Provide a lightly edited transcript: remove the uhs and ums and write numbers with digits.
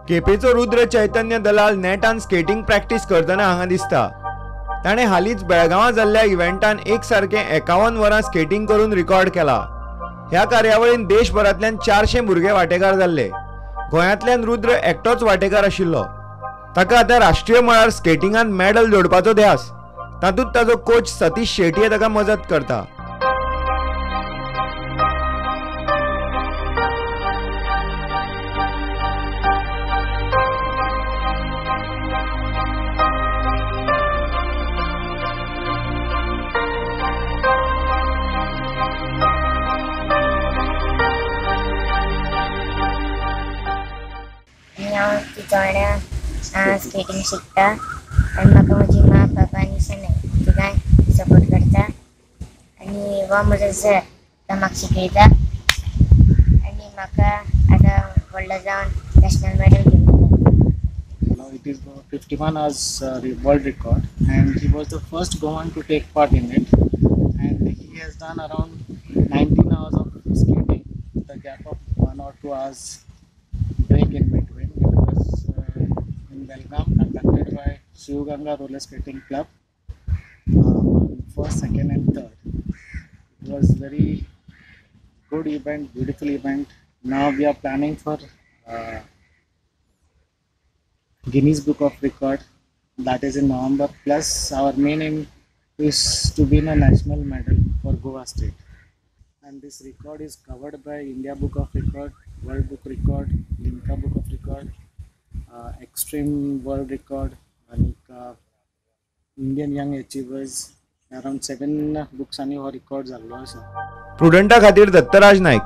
केपेचो रुद्र चैतन्य दलाल नेटान skating practice करतना हांगा दिसता. ताणें हालींच बेळगांवां जाल्ल्या इव्हेंटान एक सारकें 51 वरां स्केटिंग करून रिकॉर्ड केला. ह्या कार्यावळीन देशभरांतल्यान 400 भुरगे वांटेकार जाल्ले. गोंयांतल्यान रुद्र एकटोच वांटेकार आशिल्लो. ताका आतां राष्ट्रीय मळार स्केटिंगान मॅडल जोडपाचो ध्यास. तातूंत ताजो कोच सतीश शेटये ताका मजत करता. हांव चिंचोण्या स्केटिंग शिकता आनी म्हाका म्हजी मा बाबा आनी सनय तिगांय सपोर्ट करता आनी हो म्हजो सर तो म्हाका शिकयता आनी म्हाका आतां व्हडलो जावन नॅशनल मॅडल घेवपाक. It is 51 hours world record and he was the first Goan to take part in it and he has done around 19 hours of skating with a gap of 1 or 2 hours break in between. It was in Belgaum, conducted by Shivganga Roller Skating Club, first, second and third. It was very good event, beautiful event. Now we are planning for Guinness Book of Record, that is in November. Plus our main aim is to win a national medal for Goa state. And this record is covered by India Book of Record, World Book Record, Limca Book of Record, Extreme World Record, and Indian Young Achievers. Around 7 books आणि हो record जाल्लो आसा. प्रुडंटा खातीर दत्तराज नायक.